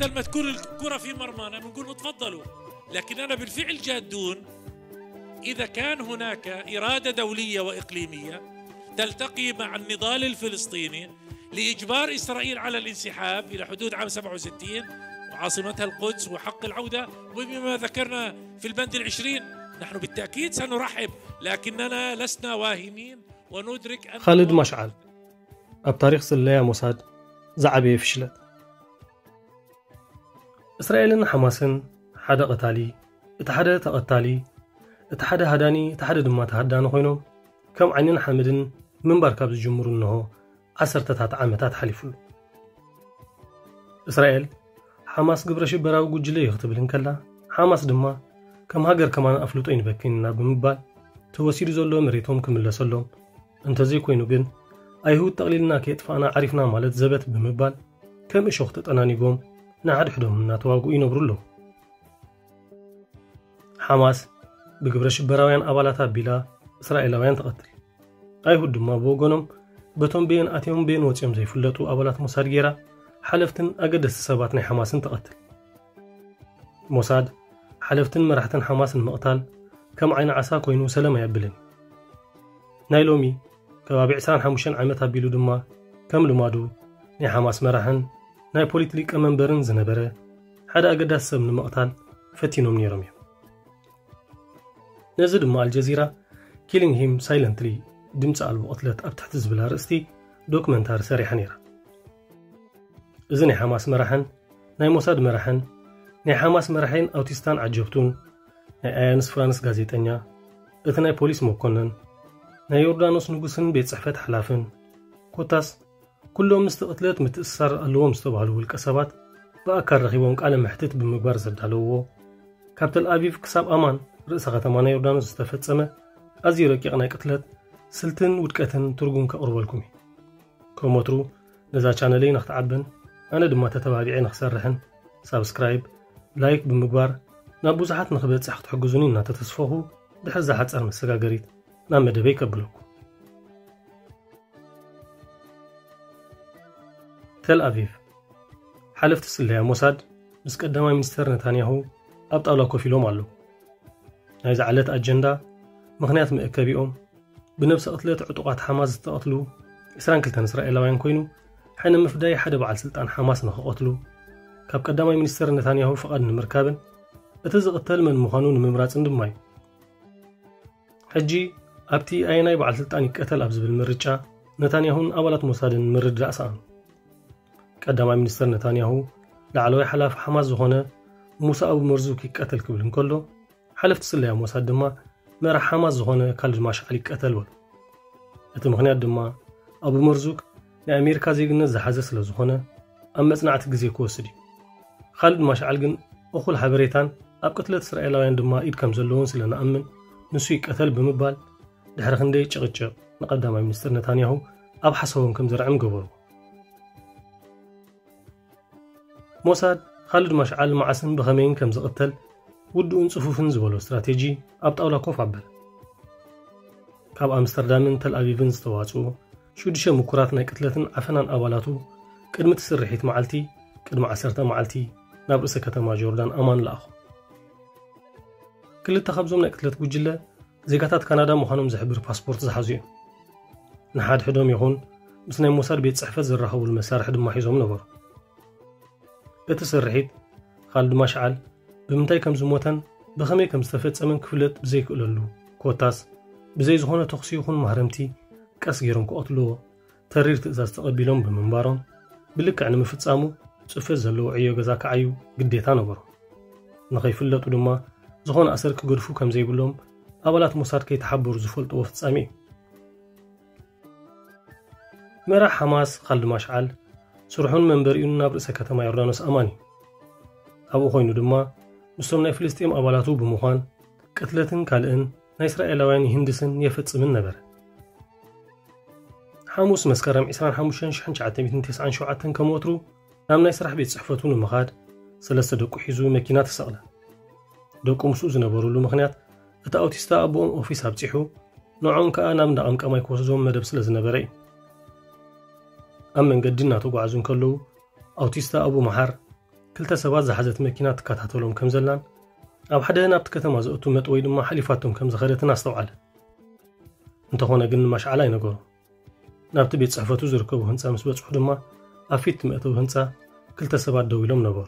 لما تكون الكرة في مرمانا بنقول له: "تفضلوا". لكننا بالفعل جادون إذا كان هناك إرادة دولية وإقليمية تلتقي مع النضال الفلسطيني لإجبار إسرائيل على الانسحاب إلى حدود عام سبعة وستين وعاصمتها القدس وحق العودة، وبما ذكرنا في البند العشرين. نحن بالتأكيد سنرحب، لكننا لسنا واهمين وندرك أن خالد مشعل، ኣብ ታሪኽ ስለያ ሞሳድ ዝዓበየ ፍሽለት። እስራኤልን ሓማስን ሓደ ቀታሊ፣ እቲ ሓደ ተቐታሊ፣ እቲ ሓደ ሃዳኒ፣ እቲ ሓደ ድማ ተሃዳኒ ኮይኖም ከም ዓይንን ሓመድን ምንባር ካብ ዝጅምሩ እንሆ ዓሰርተታት ዓመታት ሓሊፉሉ። እስራኤል ሓማስ ግብረ ሽበራዊ ጉጅለ እዩ ክትብል እንከላ፣ ሓማስ ድማ ከም ሃገር ከማን ኣፍልጦ ይንበክን ኢና ብምባል ተወሲዱ ዘሎ መሬቶም ክምለሰሎም፣ እንተዘይኮይኑ ግን ኣይሁድ ጠቕሊልና ከየጥፋእና ዓሪፍና ማለት ዘበት ብምባል ከም እሾኽ ተጠናኒጎም ንሓድሕዶም እናተዋግኡ ይነብሩ ኣለዉ። ሓማስ ብግብረ ሽበራውያን ኣባላት ኣቢላ እስራኤላውያን ትቐትል። ኣይሁድ ድማ ብወገኖም በቶም በየን ኣትዮም በየን ወፂኦም ዘይፍለጡ ኣባላት ሞሳድ ጌራ ሓለፍትን ኣገደስቲ ሰባት ናይ ሓማስን ትቐትል። ሞሳድ ሓለፍትን መራሕትን ሓማስ ንምቕታል ከም ዓይኒ ዓሳ ኮይኑ ሰለም ኣየብልን። ናይ ሎሚ ከባቢ ዕስራን ሓሙሽተን ዓመት ኣቢሉ ድማ ከም ልማዱ ናይ ሓማስ መራሕን ናይ ፖሊት ሊቀ መንበርን ዝነበረ ሓደ ኣገዳሲ ሰብ ንምቕታል ፈቲኖም ነይሮም እዮም። ነዚ ድማ ኣልጀዚራ ኪሊንግ ሂም ሳይለንትሊ፣ ድምፂ ኣልቦ ቅትለት ኣብ ትሕቲ ዝብል ኣርእስቲ ዶክመንታሪ ሰሪሓ ነይራ። እዚ ናይ ሓማስ መራሕን ናይ ሞሳድ መራሕን ናይ ሓማስ መራሕን ኣውቲስታን ዓጀብቱን ናይ ኣያንስ ፍራንስ ጋዜጠኛ፣ እቲ ናይ ፖሊስ መኮነን፣ ናይ ዮርዳኖስ ንጉስን ቤት ጽሕፈት ሓላፍን፣ ኮታስ ኩሎም ምስቲ ቅትለት ምትእስሳር ኣለዎም ዝተባህሉ ውልቀ ሰባት ብኣካል ረኺቦም ቃለ መሕትት ብምግባር ዘዳለውዎ፣ ካብ ተል ኣቪቭ ክሳብ ኣማን ርእሰ ከተማ ናይ ዮርዳኖስ ዝተፈጸመ ኣዝዩ ረቂቕ ናይ ቅትለት ስልትን ውድቀትን ትርጉም ከቕርበልኩም እዩ። ከም ወትሩ ነዛ ቻነለይ ንክትዓብን ኣነ ድማ ተተባቢዐ ንክሰርሕን ሳብስክራይብ፣ ላይክ ብምግባር ናብ ብዙሓት ንክበጽሕ ክትሕግዙኒ እናተተስፈኹ ድሕሪ እዛ ሓጻር መሰጋገሪት ናብ መደበይ ከብለኩም። ተል ኣቪቭ፣ ሓለፍቲ ስለያ ሞሳድ ምስ ቀዳማይ ሚኒስተር ነታንያሁ ኣብ ጣውላ ኮፍ ኢሎም ኣለዉ። ናይዛ ዕለት ኣጀንዳ ምኽንያት መእከቢኦም ብነብሰ ቅትለት ዕጡቓት ሓማስ ዝተቐትሉ ዕስራን ክልተን እስራኤላውያን ኮይኑ፣ ሕነ ምፍዳይ ሓደ በዓል ስልጣን ሓማስ ንኽቐትሉ ካብ ቀዳማይ ሚኒስተር ነታንያሁ ፍቓድ ንምርካብን እቲ ዝቕተል መን ምዃኑ ንምምራጽን ድማ እዩ። ሕጂ ኣብቲ ኣየናይ በዓል ስልጣን ይቀተል ኣብ ዝብል ምርጫ ነታንያሁን ኣባላት ሞሳድን ምርድዳእ ሰኣኑ። ቀዳማይ ሚኒስተር ነታንያሁ ላዕለዋይ ሓላፊ ሓማስ ዝኾነ ሙሳ ኣቡ መርዙክ ይቀተል ክብል እንከሎ፣ ሓለፍቲ ስለያ ሞሳድ ድማ መራሕ ሓማስ ዝኾነ ካልድ ማሽዓል ይቀተል በሉ። እቲ ምኽንያት ድማ ኣቡ መርዙክ ናይ ኣሜሪካ ዜግነት ዝሓዘ ስለ ዝኾነ ኣብ መጽናዕቲ ግዜ ክወስድ እዩ። ካልድ ማሽዓል ግን እኹል ሓበሬታን ኣብ ቅትለት እስራኤላውያን ድማ ኢድ ከም ዘለዎን ስለ ንኣምን ንሱ ይቀተል ብምባል ድሕሪ ክንደይ ጭቕጭቕ ንቀዳማይ ሚኒስትር ነታንያሁ ኣብ ሓሳቦም ከም ዘርዕም ገበሩ። ሞሳድ ካልድ ማሽዓል መዓስን ብኸመይን ከም ዝቕተል ውድኡን ጽፉፍን ዝበሎ ስትራቴጂ ኣብ ጣውላ ኮፍ ኣበለ። ካብ ኣምስተርዳምን ተል ኣቪቭን ዝተዋጽኡ ሽዱሽተ ምኩራት ናይ ቅትለትን ዓፈናን ኣባላቱ ቅድሚ እቲ ስርሒት መዓልቲ ቅድሚ ዓሰርተ መዓልቲ ናብ ርእሰ ከተማ ጆርዳን ኣማን ለኣኹ። ክልተ ካብዞም ናይ ቅትለት ጉጅለ ዜጋታት ካናዳ ምዃኖም ዝሕብር ፓስፖርት ዝሓዙ እዮም። ንሓድሕዶም ይኹን ምስ ናይ ሞሳድ ቤት ጽሕፈት ዝራኸቡሉ መሳርሒ ድማ ሒዞም ነበሩ። እቲ ስርሒት ካልድ ማሽዓል ብምንታይ ከም ዝሞተን ብኸመይ ከም ዝተፈጸመን ክፍለጥ ብዘይክእለሉ፣ ኮታስ ብዘይ ዝኾነ ተኹሲ ይኹን ማህረምቲ ቀስ ገይሮም ክቐትልዎ ተሪር ትእዛዝ ተቐቢሎም ብምንባሮም፣ ብልክዕ ንምፍጻሙ ጽፈት ዘለዎ ዕዮ ገዛ ክዓዩ ግዴታ ነበሮም። ንኸይፍለጡ ድማ ዝኾነ ኣሰር ክገድፉ ከም ዘይብሎም ኣባላት ሞሳድ ከይተሓበሩ ዝፈልጥዎ ፍጻሜ እዩ። መራሕ ሓማስ ካልድ ማሽዓል ስርሑን መንበሪኡን ናብ ርእሰ ከተማ ዮርዳኖስ ኣማን እዩ። ኣብኡ ኮይኑ ድማ ምስቶም ናይ ፍልስጤም ኣባላቱ ብምዃን ቅትለትን ካልእን ናይ እስራኤላውያን ይህንድስን የፈጽምን ነበረ። ሓሙስ መስከረም ዕስራን ሓሙሽተን ሽሕን ትሽዓተ ሚእትን ተስዓን ሸውዓተን ከም ወትሩ ናብ ናይ ስራሕ ቤት ጽሕፈቱ ንምኻድ ሰለስተ ደቁ ሒዙ መኪና ተሰቕለ። ደቁ ምስኡ ዝነበሩሉ ምኽንያት እቲ ኣውቲስታ ኣቦኦም ኦፊስ ኣብጺሑ ንዕኦም ከኣ ናብ እንዳ ቀምቃማይ ክወስዶም መደብ ስለ ዝነበረ እዩ። ኣብ መንገዲ እናተጓዓዙ እንከለዉ ኣውቲስታ ኣቡ መሓር ክልተ ሰባት ዝሓዘት መኪና ትከታተሎም ከም ዘላን ኣብ ሓደ ናብቲ ከተማ ዘእቱ መጥወይ ድማ ሓሊፋቶም ከም ዝኸደትን ኣስተውዓለ። እንተኾነ ግን ማሽዓል ኣይነገሮን። ናብቲ ቤት ጽሕፈቱ ዝርከቡ ህንጻ ምስ በጽሑ ድማ ኣብ ፊት መእተዊ ህንጻ ክልተ ሰባት ደው ኢሎም ነበሩ።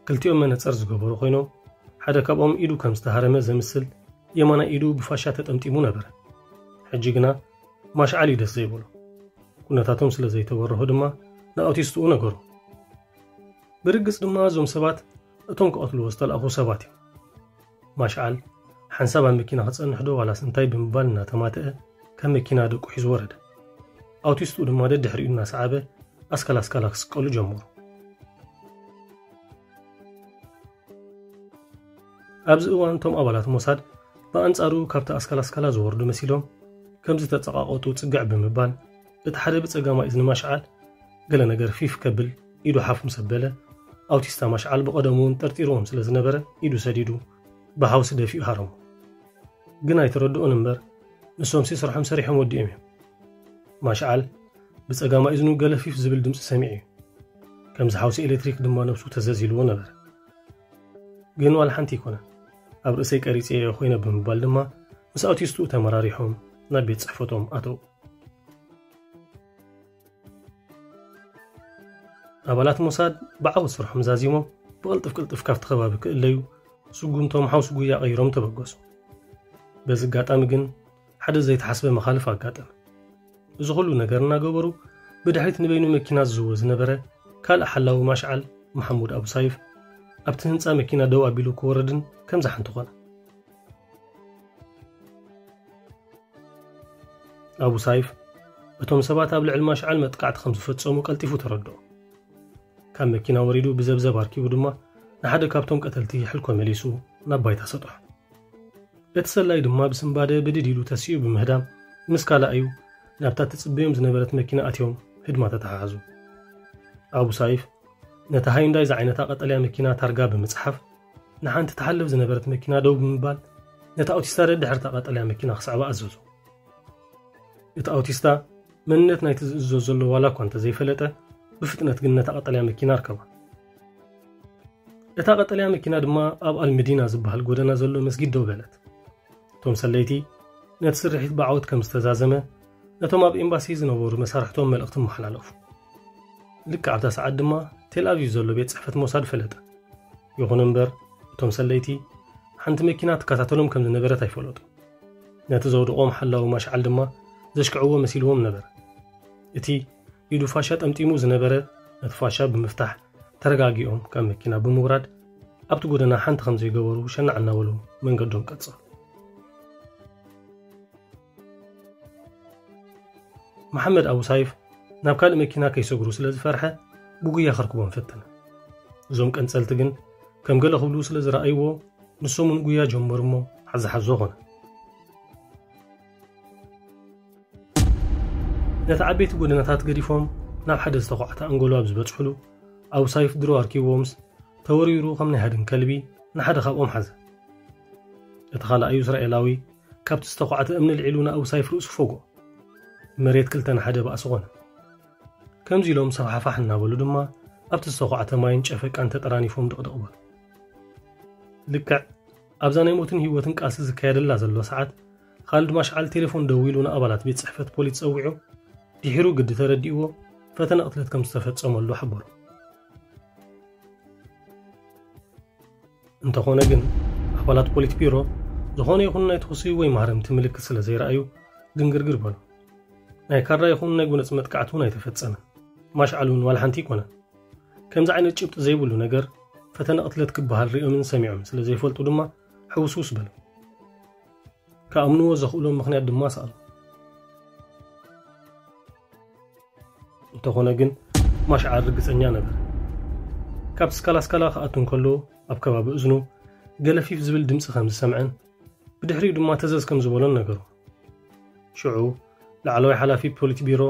ክልቲኦም መነጽር ዝገበሩ ኮይኖም ሓደ ካብኦም ኢዱ ከም ዝተሃረመ ዘምስል የማናይ ኢዱ ብፋሻ ተጠምጢሙ ነበረ። ሕጂ ግና ማሽዓል እዩ ደስ ዘይብሎ። ኩነታቶም ስለ ዘይተበረሆ ድማ ንኣውቲስትኡ ነገሩ። ብርግጽ ድማ እዞም ሰባት እቶም ክቐትልዎ ዝተላእኹ ሰባት እዮም። ማሽዓል ሓንሳብ ኣብ መኪና ክጸንሕ ዶ ዋላስ እንታይ ብምባል እናተማተአ ካብ መኪና ደቁ ሒዙ ወረደ። ኣውቲስትኡ ድማ ደድሕሪኡ እናሰዓበ ኣስካል ኣስካላ ክስቀሉ ጀመሩ። ኣብዚ እዋን እቶም ኣባላት ሞሳድ ብኣንጻሩ ካብቲ ኣስካል ኣስካላ ዝወርዱ መሲሎም ከም ዝተጸቓቐጡ ጽግዕ ብምባል እቲ ሓደ ብጸጋማይ እዝኒ ማሽዓል ገለ ነገር ፊፍ ከብል ኢዱ ሓፍ ምስ ኣበለ ኣውቲስታ ማሽዓል ብቐደሙ እውን ጠርጢርዎም ስለ ዝነበረ ኢዱ ሰዲዱ ብሓውሲ ደፊኡ ሃረሞ። ግን ኣይተረድኦን እምበር ንሶምሲ ስርሖም ሰሪሖም ወዲኦም እዮም። ማሽዓል ብጸጋማይ እዝኑ ገለ ፊፍ ዝብል ድምፂ ሰሚዑ እዩ። ከምዚ ሓውሲ ኤሌክትሪክ ድማ ነብሱ ተዘዚልዎ ነበረ። ግን ዋላ ሓንቲ ኣይኮነን። ኣብ ርእሰይ ቀሪጸዮ ኮይነ ብምባል ድማ ምስ ኣውቲስትኡ ተመራሪሖም ናብ ቤት ጽሕፈቶም ኣተው። ኣባላት ሞሳድ ብዓወት ስርሖም ዛዚሞም ብቕልጥፍ ቅልጥፍ ካብቲ ከባቢ ክእለዩ ስጉምቶም ሓውሲ ጉያ ቀይሮም ተበገሱ። በዚ ኣጋጣሚ ግን ሓደ ዘይተሓስበ መኻልፍ ኣጋጠመ። እዚ ኩሉ ነገር እናገበሩ ብድሕሪት ንበይኑ መኪና ዝዝውር ዝነበረ ካልእ ሓላዊ ማሽዓል መሓሙድ ኣቡ ሳይፍ ኣብቲ ህንጻ መኪና ደው ኣቢሉ ክወርድን ከምዚ ሓንቲ ኮነ። ኣቡ ሳይፍ እቶም ሰባት ኣብ ልዕሊ ማሽዓል መጥቃዕቲ ከም ዝፈጸሙ ቀልጢፉ ተረድኦ። ካብ መኪና ወሪዱ ብዘብዘብ ኣርኪቡ ድማ ንሓደ ካብቶም ቀተልቲ ሕልኮ መሊሱ ናብ ባይታ ሰጥሖ። እቲ ሰላይ ድማ ብስንባደ ብድድ ኢሉ ተሲኡ ብምህዳም ምስ ካላኣዩ ናብታ ትጽበዮም ዝነበረት መኪና ኣትዮም ህድማ ተተሓሓዙ። ኣቡ ሳይፍ ነታ ሃይንዳይ ዝዓይነታ ቀጠልያ መኪና ታርጋ ብምጽሓፍ ንሓንቲ ትሓልፍ ዝነበረት መኪና ደው ብምባል ነታ ኣውቲስታ ደድሕርታ ቀጠልያ መኪና ክስዕባ ኣዘዞ። እቲ ኣውቲስታ መንነት ናይቲ ዝእዞ ዘሎ ዋላ እኳ እንተዘይፈለጠ ብፍጥነት ግን ነታ ቀጠልያ መኪና ኣርከባ። እታ ቀጠልያ መኪና ድማ ኣብ ኣልመዲና ዝበሃል ጎደና ዘሎ መስጊድ ደው በለት። እቶም ሰለይቲ ነቲ ስርሒት ብዓወት ከም ዝተዛዘመ ነቶም ኣብ ኤምባሲ ዝነበሩ መሳርሕቶም መልእኽቲ መሓላለፉ። ልክዕ ኣብታ ሰዓት ድማ ቴል ኣቪቭ ዘሎ ቤት ጽሕፈት ሞሳድ ፈለጠ። ይኹን እምበር እቶም ሰለይቲ ሓንቲ መኪና ትከታተሎም ከም ዝነበረት ኣይፈለጡ። ነቲ ዘውድቖም ሓላዊ ማሽዓል ድማ ዘሽክዕዎ መሲልዎም ነበረ። እቲ ኢዱ ፋሻ ጠምጢሙ ዝነበረ ነቲ ፋሻ ብምፍታሕ ተረጋጊኦም ካብ መኪና ብምውራድ ኣብቲ ጎደና ሓንቲ ከም ዘይገበሩ ሸናዕ እናበሉ መንገዶም ቀጸሉ። መሓመድ ኣቡ ሳይፍ ናብ ካልእ መኪና ከይሰግሩ ስለ ዝፈርሐ ብጉያ ከርክቦም ፈተነ። እዞም ቀንጸልቲ ግን ከም ገለ ክብሉ ስለ ዝረኣይዎ ንሶም እውን ጉያ ጀመሩ እሞ ሓዛሓዞ ኾነ። ነቲ ዓበይቲ ጎደናታት ገዲፎም ናብ ሓደ ዝተዃዕተ ኣንጎሎ ኣብ ዝበጽሕሉ ኣቡ ሳይፍ ድሮ ኣርኪብዎምስ ተወሪሩ ከም ናይ ሃድን ከልቢ ንሓደ ካብኦም ሓዘ። እቲ ካልኣዩ እስራኤላዊ ካብቲ ዝተዃዕተ እምኒ ልዒሉ ንኣቡ ሳይፍ ርእሱ ፈጎ። መሬት ክልተ ንሓደ ባእሲ ኾነ። ከምዚ ኢሎም ሰፋሕፋሕ እናበሉ ድማ ኣብቲ ዝተዃዕተ ማይን ጨፈቃን ተጠራኒፎም ድቕድቕ በሉ። ልክዕ ኣብዛ ናይ ሞትን ህይወትን ቃልሲ ዝካየደላ ዘሎ ሰዓት ኻልድ ማሽዓል ቴሌፎን ደዊሉ ንኣባላት ቤት ጽሕፈት ፖሊስ ጸዊዑ ድሒሩ ግዲ ተረዲእዎ ፈተነ ቅትለት ከም ዝተፈጸመሉ ሓበሩ። እንተኾነ ግን ኣባላት ፖሊት ቢሮ ዝኾነ ይኹን ናይ ትኹሲ ወይ ማህረምቲ ምልክት ስለ ዘይረኣዩ ድንግርግር በሉ። ናይ ካራ ይኹን ናይ ጎነጽ መጥቃዕቲ እውን ኣይተፈጸመን። ማሽዓል እውን ዋላ ሓንቲ ኣይኮነን። ከምዚ ዓይነት ጭብጢ ዘይብሉ ነገር ፈተነ ቅትለት ክበሃል ሪኦምን ሰሚዖም ስለ ዘይፈልጡ ድማ ሕውስውስ በሉ። ክኣምንዎ ዘኽእሎም ምኽንያት ድማ ሰኣሉ። እንተኾነ ግን ማሽዓል ርግጸኛ ነበረ። ካብ ስካላ ስካላ ክኣቱ እንከሎ ኣብ ከባቢ እዝኑ ገለ ፊፍ ዝብል ድምፂ ከም ዝሰምዐን ብድሕሪኡ ድማ ተዘዝ ከም ዝበሎን ነገሩ። ሽዑ ላዕለዋይ ሓላፊ ፖሊት ቢሮ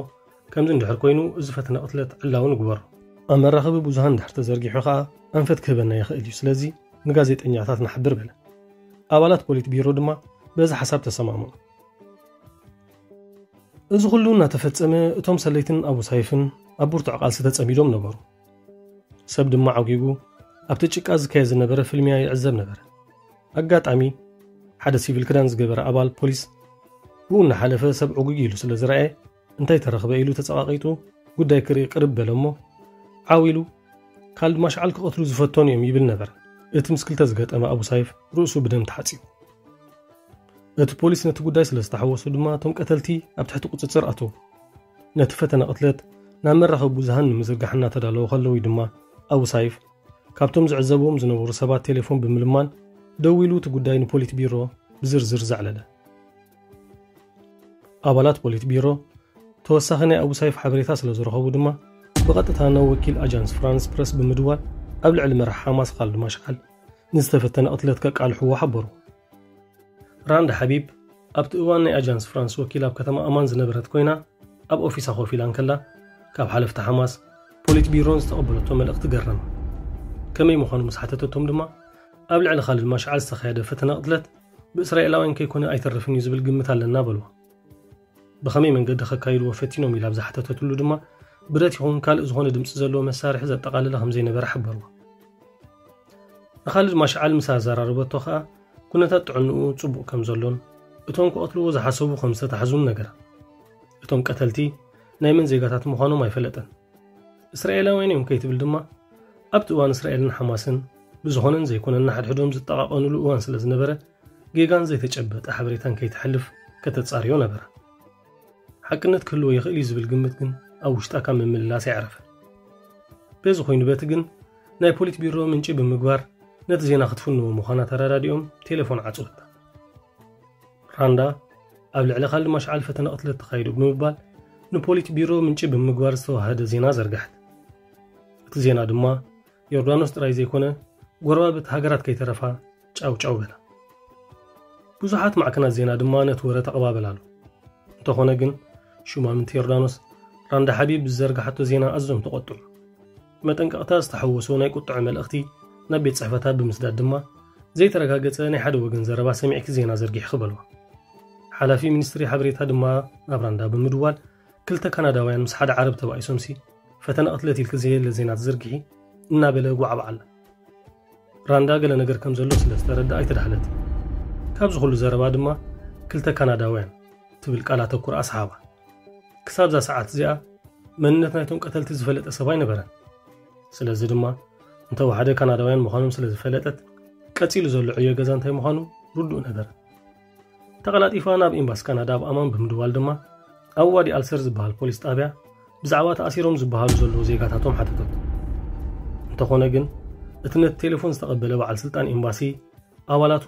ከምዚ እንድሕር ኮይኑ እዚ ፈተነ ቅትለት ዕላዊ ንግበሮ። ኣብ መራኸቢ ብዙሃን እንድሕር ተዘርጊሑ ኸኣ ኣንፈት ክህበና ይኽእል እዩ። ስለዚ ንጋዜጠኛታት ንሓብር በለ። ኣባላት ፖሊት ቢሮ ድማ በዚ ሓሳብ ተሰማምዑ። እዚ ኩሉ እናተፈጸመ እቶም ሰለይትን ኣቡ ሳይፍን ኣብ ብርቱዕ ቃልሲ ተጸሚዶም ነበሩ። ሰብ ድማ ዓጒጉ ኣብቲ ጭቃ ዝካየድ ዝነበረ ፍልሚያ ይዕዘብ ነበረ። ኣጋጣሚ ሓደ ሲቪል ክዳን ዝገበረ ኣባል ፖሊስ ብኡ እናሓለፈ ሰብ ዕጉግ ኢሉ ስለ ዝረኣየ እንታይ ተረኽበ ኢሉ ተጸቓቒጡ ጉዳይ ክርኢ ቅርብ በለ እሞ ዓው ኢሉ ካልድ ማሽዓል ክቐትሉ ዝፈተኑ እዮም ይብል ነበር። እቲ ምስ ክልተ ዝገጠመ ኣቡ ሳይፍ ርእሱ ብደም ተሓጺቡ። እቲ ፖሊስ ነቲ ጉዳይ ስለ ዝተሓወሱ ድማ እቶም ቀተልቲ ኣብ ትሕቲ ቁጽጽር ኣተዉ። ነቲ ፈተነ ቅትለት ናብ መራኸቢ ብዙሃን ንምዝርጋሕ እናተዳለዉ ከለዉ ድማ ኣቡ ሳይፍ ካብቶም ዝዕዘብዎም ዝነበሩ ሰባት ቴሌፎን ብምልማን ደዊሉ እቲ ጉዳይ ንፖሊት ቢሮ ብዝርዝር ዘዕለለ። ኣባላት ፖሊት ቢሮ ተወሳኺ ናይ ኣቡ ሳይፍ ሓበሬታ ስለ ዝረኸቡ ድማ ብቐጥታ ናብ ወኪል ኣጃንስ ፍራንስ ፕረስ ብምድዋል ኣብ ልዕሊ መራሕ ሓማስ ካልድ ማሽዓል ንዝተፈተነ ቅትለት ከቃልሕዎ ሓበሩ። ራንዳ ሓቢብ ኣብቲ እዋን ናይ ኣጃንስ ፍራንስ ወኪል ኣብ ከተማ ኣማን ዝነበረት ኮይና ኣብ ኦፊሳ ኮፍ ኢላ እንከላ ካብ ሓለፍቲ ሓማስ ፖሊት ቢሮን ዝተቐበለቶ መልእኽቲ ገረማ። ከመይ ምዃኑ ምስ ሓተተቶም ድማ ኣብ ልዕሊ ካልድ ማሽዓል ዝተኻየደ ፈተነ ቅትለት ብእስራኤላውያን ከይኮነ ኣይተርፍን እዩ ዝብል ግምት ኣለና በልዋ። ብኸመይ መንገዲ ከካይድዎ ፈቲኖም ኢላ ኣብ ዝሓተተትሉ ድማ ብረት ይኹን ካልእ ዝኾነ ድምፂ ዘለዎ መሳርሒ ዘጠቓለለ ከም ዘይነበረ ሓበርዋ። ንኻልድ ማሽዓል ምስ ኣዘራረበቶ ኸኣ ኩነታት ጥዕንኡ ጽቡቕ ከም ዘሎን እቶም ክቐትልዎ ዝሓሰቡ ከም ዝተታሕዙን ነገራ። እቶም ቀተልቲ ናይ መን ዜጋታት ምዃኖም ኣይፈለጠን። እስራኤላውያን እዮም ከይትብል ድማ ኣብቲ እዋን እስራኤልን ሓማስን ብዝኾነን ዘይኮነን ንሓድሕዶም ዝጠቓቐኑሉ እዋን ስለ ዝነበረ ጌጋን ዘይተጨበጠ ሓበሬታን ከይተሕልፍ ከተጻርዮ ነበራ። ሓቅነት ክህልዎ ይኽእል እዩ ዝብል ግምት ግን ኣብ ውሽጣ ካብ ምምልላስ ኣይዕረፈን። በዚ ኮይኑ በቲ ግን ናይ ፖሊት ቢሮ ምንጪ ብምግባር ነቲ ዜና ክትፍንዎ ምዃና ተረዳዲኦም ቴሌፎን ዓጽወታ። ራንዳ ኣብ ልዕሊ ካልድ ማሽዓል ፈተነ ቅትለት ተኻይዱ ብምባል ንፖሊት ቢሮ ምንጪ ብምግባር ዝተዋሃደ ዜና ዘርግሐት። እቲ ዜና ድማ ዮርዳኖስ ጥራይ ዘይኮነ ጎረባብቲ ሃገራት ከይተረፋ ጫው ጫው በላ። ብዙሓት ማዕከናት ዜና ድማ ነቲ ወረ ተቐባበላሉ። እንተኾነ ግን ሹማምንቲ ዮርዳኖስ ራንዳ ሓቢብ ብዝዘርግሓቶ ዜና ኣዝዮም ተቖጥዑ። መጠንቀቕታ ዝተሓወሶ ናይ ቁጥዐ መልእኽቲ ናብ ቤት ጽሕፈታ ብምስዳድ ድማ ዘይተረጋገጸ ናይ ሓደ ወገን ዘረባ ሰሚዕኪ ዜና ዘርጊሕኺ በልዋ። ሓላፊ ሚኒስትሪ ሓበሬታ ድማ ናብ ራንዳ ብምድዋል ክልተ ካናዳውያን ምስ ሓደ ዓረብ ተባኢሶምሲ ፈተነ ቅትለት ኢልኪ ዘየለ ዜና ትዝርግሒ እናበለ ጓዕባዓላ። ራንዳ ገለ ነገር ከም ዘሎ ስለ ዝተረዳ ኣይተዳህለት። ካብዚ ኩሉ ዘረባ ድማ ክልተ ካናዳውያን ትብል ቃል ኣተኩር ኣስሓባ። ክሳብዛ ሰዓት እዚኣ መንነት ናይቶም ቀተልቲ ዝፈለጠ ሰብ ኣይነበረን። ስለዚ ድማ እንተወሓደ ካናዳውያን ምዃኖም ስለ ዝፈለጠት ቀጺሉ ዘሎ ዕዮ ገዛ እንታይ ምዃኑ ርዱእ ነበረ። ተቐላጢፋ ናብ ኤምባሲ ካናዳ ኣብ ኣማን ብምድዋል ድማ ኣብ ዋዲ ኣልሰር ዝበሃል ፖሊስ ጣብያ ብዛዕባ ተኣሲሮም ዝበሃሉ ዘለዉ ዜጋታቶም ሓተተት። እንተኾነ ግን እቲ ነቲ ቴሌፎን ዝተቐበለ በዓል ስልጣን ኤምባሲ ኣባላቱ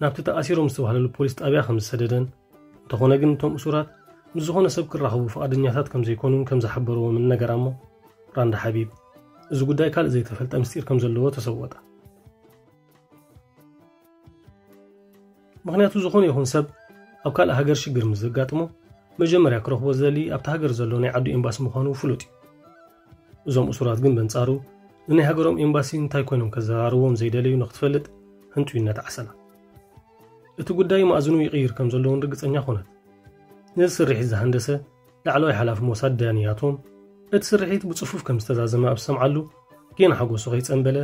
ናብቲ ተኣሲሮም ዝተባህለሉ ፖሊስ ጣብያ ከም ዝሰደደን እንተኾነ ግን እቶም እሱራት ምስ ዝኾነ ሰብ ክራኸቡ ፍቓደኛታት ከም ዘይኮኑን ከም ዝሓበርዎምን ነገራ እሞ ራንዳ ሓቢብ እዚ ጉዳይ ካልእ ዘይተፈልጠ ምስጢር ከም ዘለዎ ተሰወጣ። ምኽንያቱ ዝኾነ ይኹን ሰብ ኣብ ካልእ ሃገር ሽግር ምስ ዘጋጥሞ መጀመርያ ክረኽቦ ዝደሊ ኣብቲ ሃገር ዘሎ ናይ ዓዱ ኤምባሲ ምዃኑ ፍሉጥ እዩ። እዞም እሱራት ግን በንጻሩ ንናይ ሃገሮም ኤምባሲ እንታይ ኮይኖም ከዘራርዎም ዘይደለዩ ንክትፈልጥ ህንጡይነት ዓሰላ። እቲ ጉዳይ ማእዝኑ ይቕይር ከም ዘለውን ርግጸኛ ኮነት። ነዚ ስርሒት ዝሃንደሰ ላዕለዋይ ሓላፊ ሞሳድ ዳንያቶም እቲ ስርሒት ብጽፉፍ ከም ዝተዛዘመ ኣብ ዝሰምዓሉ ጌና ሓጎሱ ከይጸንበለ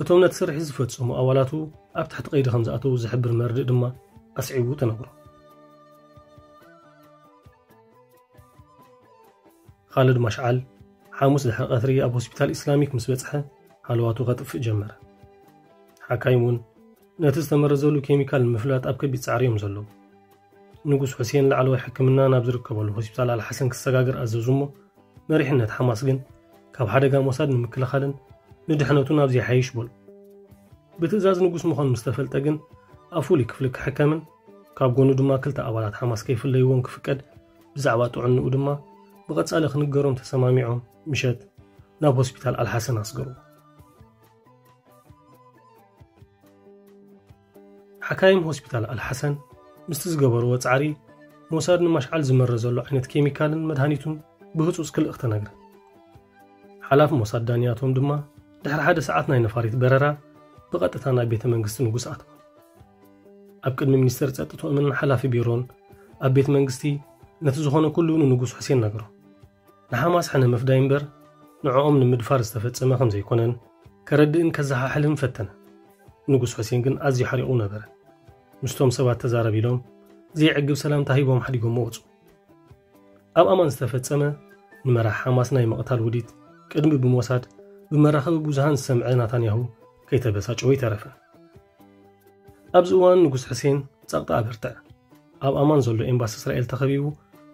እቶም ነቲ ስርሒት ዝፈጸሙ ኣባላቱ ኣብ ትሕቲ ቀይዲ ከም ዝኣተዉ ዝሕብር መርድእ ድማ ኣስዒቡ ተነግሮ። ካልድ ማሽዓል ሓሙስ ድሕሪ ቀትሪ ኣብ ሆስፒታል ኢስላሚክ ምስ በጽሐ ሃለዋቱ ከጥፍእ ጀመረ። ሓካይም እውን ነቲ ዝተመረዘሉ ኬሚካል ንምፍላጥ ኣብ ከቢድ ጻዕሪ እዮም ዘለዉ። ንጉስ ሑሴን ላዕለዋይ ሕክምና ናብ ዝርከበሉ ሆስፒታል ኣልሓሰን ክሰጋገር ኣዘዙ እሞ መሪሕነት ሓማስ ግን ካብ ሓደጋ ሞሳድ ንምክልኻልን ንድሕነቱ ናብ ዘይሓይሽ በሉ። ብትእዛዝ ንጉስ ምዃኑ ምስ ተፈልጠ ግን ኣብ ፍሉይ ክፍሊ ክሕከምን ካብ ጎኑ ድማ ክልተ ኣባላት ሓማስ ከይፍለይዎም ክፍቀድ ብዛዕባ ጥዕንኡ ድማ ብቐጻሊ ክንገሮም ተሰማሚዖም ምሸት ናብ ሆስፒታል ኣልሓሰን ኣስገሩ። ሓካይም ሆስፒታል ኣልሓሰን ምስቲ ዝገበርዎ ጻዕሪ ሞሳድ ንማሽዓል ዝመረዘሉ ዓይነት ኬሚካልን መድሃኒቱን ብህጹጽ ክልእኽ ተነግረ። ሓላፊ ሞሳድ ዳንያቶም ድማ ድሕሪ ሓደ ሰዓት ናይ ነፋሪት በረራ ብቐጥታ ናብ ቤተ መንግስቲ ንጉስ ኣተወ። ኣብ ቅድሚ ሚኒስተር ጸጥትኦምን ሓላፊ ቢሮን ኣብ ቤት መንግስቲ ነቲ ዝኾነ ኩሉ ንንጉስ ሑሴን ነገሮ። ንሓማስ ሕነ ምፍዳይ እምበር ንዕኦም ንምድፋር ዝተፈጸመ ከም ዘይኮነን ከረድእን ከዘሓሕልን ፈተነ። ንጉስ ሑሴን ግን ኣዝዩ ሓሪቑ ነበረ። ምስቶም ሰባት ተዛረብ ኢሎም፣ ዘይዕግብ ሰላምታ ሂቦም ሓዲጎሞ ወጹ። ኣብ ኣማን ዝተፈጸመ ንመራሕ ሓማስ ናይ ምቕታል ውዲት ቅድሚ ብሞሳድ ብመራኸቢ ብዙሃን ዝሰምዐ ናታንያሁ ከይተበሳጨወ ይተረፈ። ኣብዚ እዋን ንጉስ ሕሴን ጸቕጢ ኣበርትዐ። ኣብ ኣማን ዘሎ ኤምባሲ እስራኤል ተኸቢቡ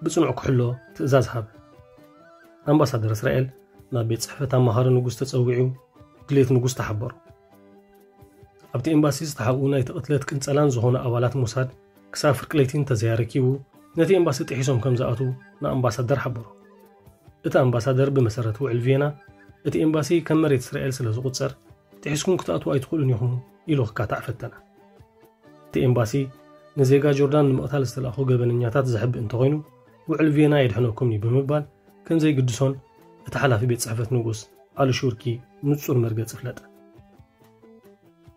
ብጽኑዕ ክሕሎ ትእዛዝ ሃበ። ኣምባሳደር እስራኤል ናብ ቤት ጽሕፈት ኣማኻሪ ንጉስ ተጸዊዑ ድሌት ንጉስ ተሓበሮ። ኣብቲ ኤምባሲ ዝተሓብኡ ናይቲ ቅትለት ቅንጸላን ዝኾኑ ኣባላት ሞሳድ ክሳብ ፍርቂ ለይቲ እንተዘያረኪቡ ነቲ ኤምባሲ ጥሒሶም ከም ዝኣትዉ ንኣምባሳደር ሓበሮ። እቲ ኣምባሳደር ብመሰረት ውዕል ቪየና እቲ ኤምባሲ ከም መሬት እስራኤል ስለ ዝቑጸር ጥሒስኩም ክትኣትዉ ኣይትኽእሉን ኢኹም ኢሉ ክካታዕ ፈተነ። እቲ ኤምባሲ ንዜጋ ጆርዳን ንምቕታል ዝተላእኹ ገበነኛታት ዘሕብእ እንተኾይኑ ውዕል ቪየና የድሕነኩም እዩ ብምባል ከም ዘይግድሶን እቲ ሓላፊ ቤት ጽሕፈት ንጉስ ኣልሹርኪ ንጹር መርገጽ ፍለጠ።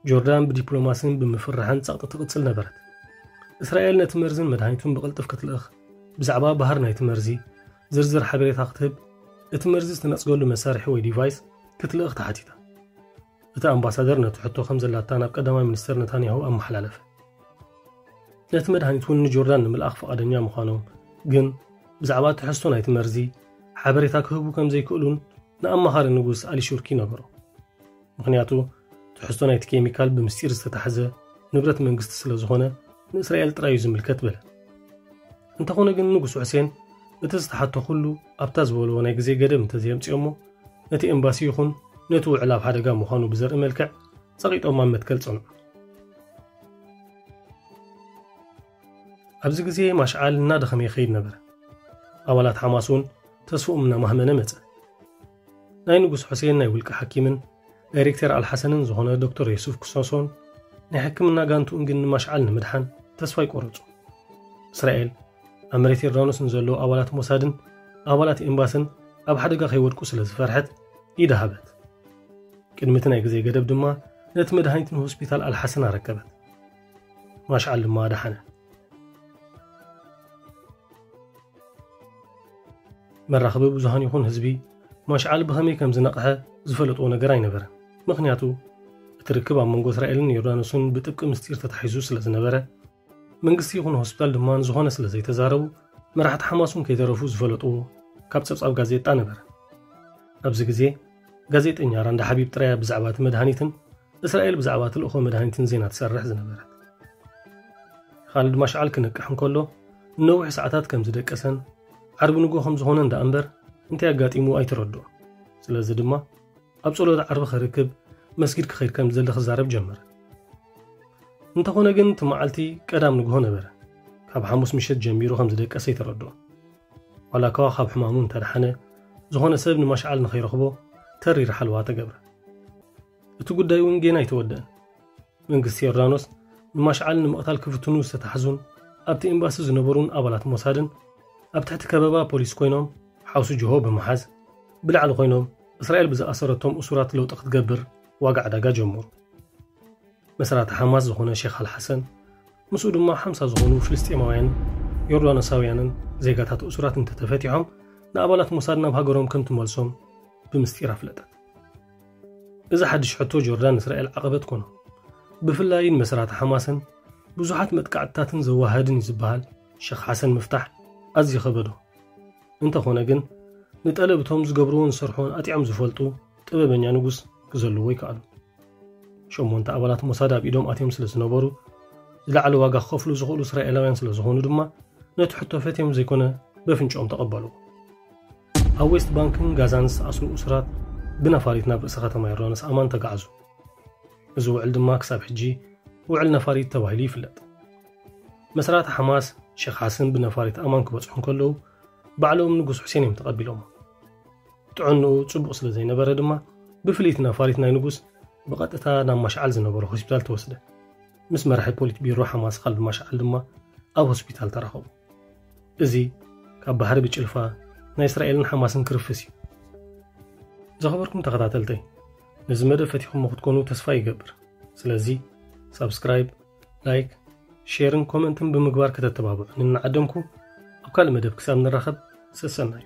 ጆርዳን ብዲፕሎማስን ብምፍርራሕን ጸቕጢ ትቕጽል ነበረት። እስራኤል ነቲ መርዝን መድሃኒቱን ብቕልጥፍ ክትልእኽ፣ ብዛዕባ ባህር ናይቲ መርዚ ዝርዝር ሓበሬታ ክትህብ፣ እቲ መርዚ ዝተነጽገሉ መሳርሒ ወይ ዲቫይስ ክትልእኽ ተሓቲታ። እቲ ኣምባሳደር ነቲ ሕቶ ከም ዘላታ ናብ ቀዳማይ ሚኒስተር ነታንያሁ ኣመሓላለፈ። ነቲ መድሃኒት እውን ንጆርዳን ንምልኣኽ ፍቓደኛ ምዃኖም፣ ግን ብዛዕባ ትሕዝቶ ናይቲ መርዚ ሓበሬታ ክህቡ ከም ዘይክእሉን ንኣማኻሪ ንጉስ ኣሊ ሹርኪ ነገሮ። ምኽንያቱ ትሕዝቶ ናይቲ ኬሚካል ብምስጢር ዝተታሕዘ ንብረት መንግስቲ ስለ ዝኾነ ንእስራኤል ጥራይ እዩ ዝምልከት በለ። እንተኾነ ግን ንጉስ ሑሴን እቲ ዝተሓቶ ኩሉ ኣብታ ዝበልዎ ናይ ግዜ ገደብ እንተዘየምፅኦሞ ነቲ ኤምባሲ ይኹን ነቲ ውዕል ኣብ ሓደጋ ምዃኑ ብዘርኢ መልክዕ ጸቒጦም ኣብ መትከል ጸንዑ። ኣብዚ ግዜ ማሽዓል እናደኸመ ይኸይድ ነበረ። ኣባላት ሓማስ እውን ተስፍኦም እናማህመነ መጸ። ናይ ንጉስ ሑሴን ናይ ውልቂ ሓኪምን ዳይሬክተር ኣልሓሰንን ዝኾነ ዶክተር የሱፍ ክሶሶን ናይ ሕክምና ጋንትኡን ግን ንማሽዓል ንምድሓን ተስፋ ይቆረጹ። እስራኤል ኣብ መሬት ዮርዳኖስ ንዘለዉ ኣባላት ሞሳድን ኣባላት ኤምባስን ኣብ ሓደጋ ከይወድቁ ስለ ዝፈርሐት ኢዳ ሃበት። ቅድሚ እቲ ናይ ግዜ ገደብ ድማ ነቲ መድሃኒት ንሆስፒታል ኣልሓሰን ኣረከበት። ማሽዓል ድማ ደሓነ። መራኸቢ ብዙሃን ይኹን ህዝቢ ማሽዓል ብኸመይ ከም ዝነቕሐ ዝፈለጥዎ ነገር ኣይነበረን። ምኽንያቱ እቲ ርክብ ኣብ መንጎ እስራኤልን ዮርዳኖስን ብጥብቂ ምስጢር ተታሒዙ ስለ ዝነበረ መንግስቲ ይኹን ሆስፒታል ድማ ንዝኾነ ስለ ዘይተዛረቡ መራሕቲ ሓማስ እውን ከይተረፉ ዝፈለጥዎ ካብ ጸብጻብ ጋዜጣ ነበረ። ኣብዚ ግዜ ጋዜጠኛ ራንዳ ሓቢብ ጥራይ ብዛዕባ እቲ መድሃኒትን እስራኤል ብዛዕባ ትልእኾ መድሃኒትን ዜና ትሰርሕ ዝነበረት። ኻልድ ማሽዓል ክነቅሕ እንከሎ ንነዊሕ ሰዓታት ከም ዝደቀሰን ዓርቢ ንጎ ከም ዝኾነ እንዳ እምበር እንታይ ኣጋጢሙ ኣይተረድኦ። ስለዚ ድማ ኣብ ጸሎት ዓርቢ ክርክብ መስጊድ ክኸይድ ከም ዝደሊ ክዛረብ ጀመረ። እንተኾነ ግን እቲ መዓልቲ ቀዳም ንግሆ ነበረ። ካብ ሓሙስ ምሸት ጀሚሩ ከም ዝደቀሰ ኣይተረድኦ። ዋላ ከዋ ካብ ሕማሙ እንተደሓነ ዝኾነ ሰብ ንማሽዓል ንኸይረኽቦ ተሪር ሓልዋ ተገብረ። እቲ ጉዳይ እውን ጌና ኣይተወደአን። መንግስቲ ዮርዳኖስ ንማሽዓል ንምቕታል ክፍትኑ ዝተታሕዙን ኣብቲ ኤምባሲ ዝነበሩን ኣባላት ሞሳድን ኣብ ትሕቲ ከበባ ፖሊስ ኮይኖም ሓውሲ ጅሆ ብምሓዝ ብላዕሊ ኮይኖም እስራኤል ብዝኣሰረቶም እሱራት ለውጢ ክትገብር ዋጋ ዕዳጋ ጀመሩ። መስራቲ ሓማስ ዝኾነ ሼክ ኣልሓሰን ምስኡ ድማ ሓምሳ ዝኾኑ ፍልስጤማውያን ዮርዳኖሳውያንን ዜጋታት እሱራት እንተተፈቲሖም ንኣባላት ሞሳድ ናብ ሃገሮም ከም ትመልሶም ብምስጢር ኣፍለጠት። እዚ ሓድሽ ሕቶ ጆርዳን እስራኤል ዓቐበት ኮኖ። ብፍላይ ንመስራቲ ሓማስን ብዙሓት መጥቃዕትታትን ዘዋሃድን እዩ ዝበሃል ሸኽ ሓሰን ምፍታሕ ኣዝዩ ከበዶ። እንተኾነ ግን ንጠለብ እቶም ዝገብርዎን ዝሰርሕዎን ኣጥዕዮም ዝፈልጡ ጥበበኛ ንጉስ ክዘልዎ ይከኣሉ። ሸሞንተ ኣባላት ሞሳድ ኣብ ኢዶም ኣትዮም ስለ ዝነበሩ ዝለዓለ ዋጋ ክኸፍሉ ዝኽእሉ እስራኤላውያን ስለ ዝኾኑ ድማ ነቲ ሕቶ ፈትዮም ዘይኮነ በፍንጭኦም ተቐበሉ። ኣብ ዌስት ባንክን ጋዛን ዝተኣስሩ እሱራት ብነፋሪት ናብ ርእሰ ከተማ ዮርዳኖስ ኣማን ተጋዕዙ። እዚ ውዕል ድማ ክሳብ ሕጂ ውዕል ነፋሪት ተባሂሉ ይፍለጥ። መስራቲ ሓማስ ሼክ ሓሰን ብነፋሪት ኣማን ክበጽሑ እንከለዉ ባዕሎም ንጉስ ሑሴን እዮም ተቐቢሎም። ጥዕንኡ ጽቡቕ ስለ ዘይነበረ ድማ ብፍልይቲ ነፋሪት ናይ ንጉስ ብቐጥታ ናብ ማሽዓል ዝነበረ ሆስፒታል ተወስደ። ምስ መራሒ ፖሊት ቢሮ ሓማስ ኻልድ ማሽዓል ድማ ኣብ ሆስፒታል ተራኸቡ። እዚ ካብ ባሕሪ ብጭልፋ ናይ እስራኤልን ሓማስን ክርፍስ እዩ። ዝኸበርኩም ተኸታተልተይ፣ ነዚ መደብ ፈቲኹሞ ክትኮኑ ተስፋ ይገብር። ስለዚ ሳብስክራይብ፣ ላይክ፣ ሼርን ኮመንትን ብምግባር ከተተባብዑኒ እናዓደምኩ ኣብ ካልእ መደብ ክሳብ ንራኸብ ሰሰናዩ።